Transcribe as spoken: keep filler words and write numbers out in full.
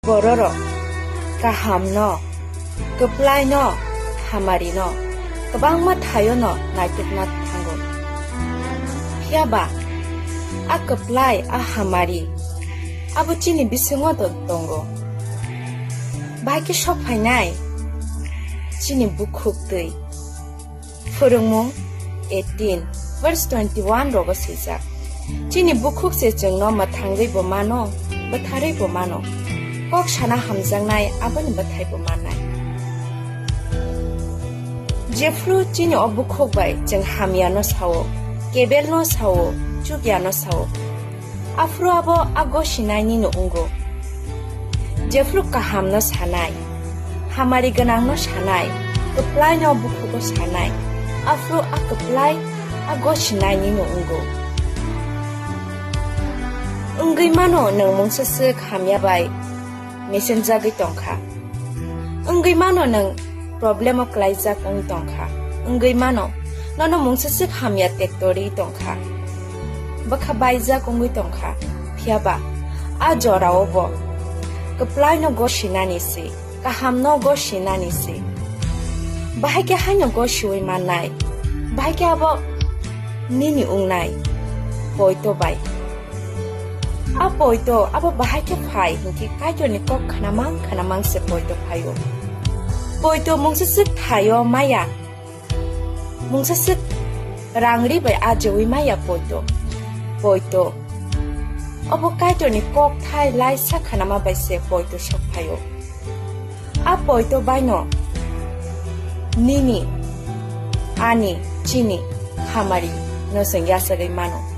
Bororok kahamno, kwplaino, hamarino kwbangma thaio no naitukna thango. Phiya ba a kwplai, a hamari abo chini bisingo to tongo. Bahai khe sok phainai chini bukhuk twi. Phwrwngmung eighteen, verse twenty-one rogo swijak, chini bukhuk se chwngno mwthangwi bo mano, bwtharwi bo mano. Kok sana hamjaknai, aboni bwthai bo mannai. Jephru chini o bukhuk bai chwng hamyano sao, kebelno sao, chukyano sao, aphuru abo a gosinai nini wngo. Jephru kahamno sanai, hamari gwnangno sanai, kwplaino bukhugo sanai, aphuru a kwplai a gosinai nini wngo. Wngwi mano nwng mungsa swk hamya bai mesenjagwi tongkha. Wngwi mano nwng problemo klaijak wng tongkha. Wngwi mano nono mungsa swk hamya tektorwi tongkha. Bwkha baijak wngwi tongkha. Phiya ba a jorao bo kwplaino gosinani se, kahamno gosinani se. Bahai khe haino gosiwi mannai. Bahai khe abo nini wngnai. Poito bai. A poito abo bahai khe phai hinkhe Kaitorni kok khnamang khnamang se poito phaio. Poito mungsa swk thaio maya. Mungsa swk rangri bai ajewi maya poito. Poito. Obo Kaitorni kok thai lai sa khnama bai se poito sok phaio. A poito baino nini, ani, chini hamari no chwng yachagwi mano.